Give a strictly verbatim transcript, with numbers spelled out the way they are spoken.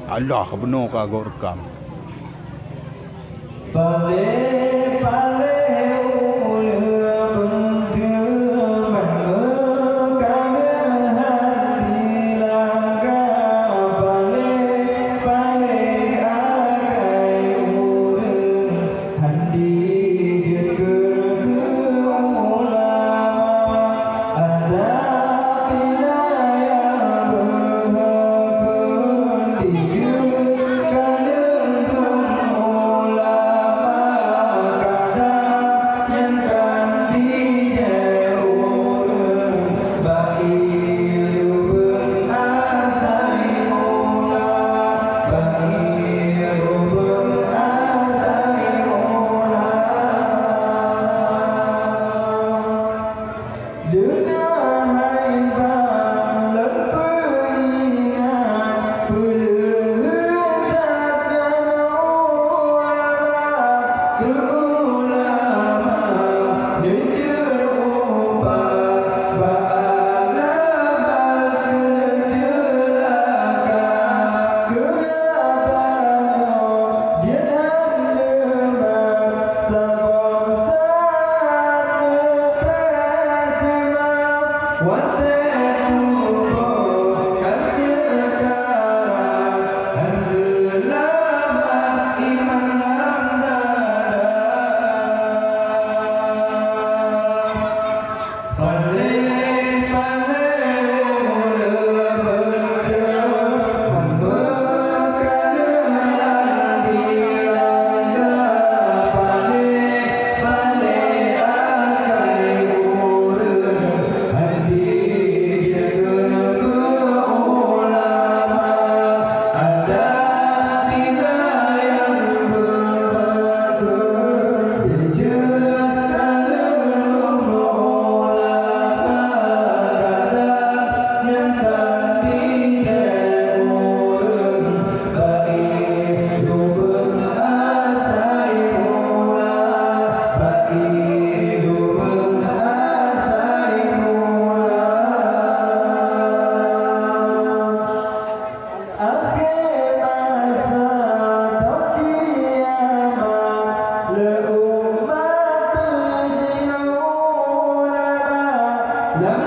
Allah, bunoe ka gob reukam. Paléh-paléh ulée beunteue ban meukaléh hati langga. Paléh-paléh akai ureuëng handi jeuet keu ulama. Ada pila nyang beuhakon dijeuet ka leumpung ulama, kadang nyan kan dijeuet ureuëng bak ié lubeueng asai mula, bak ié lubeueng asai mula. Deungon hai bang lôn peuingat, peuleueh that ngon ulama. Keu ulama neujeuet ubat bak alamat keuneuk ceulaka. Keu haba nyoe jeuet han neumat, saboh saát neupreh teuma. Watée tuboh ka seukarat, han seulamat iman lam dada. Paléh-paléh ulée beunteue, meukaléh hati langga. Paléh-paléh akai ureuëng handi jeuet keu ulama. Ada pila nyang beubagoe, jeuet ka leumpung ulama, kadang nyan kan dijeuet ureuëng bak ié lubeueng asai mula, bak ié lubeueng asai mula. Akhé masa toh kiamat, lé umat teujiôh ulama lam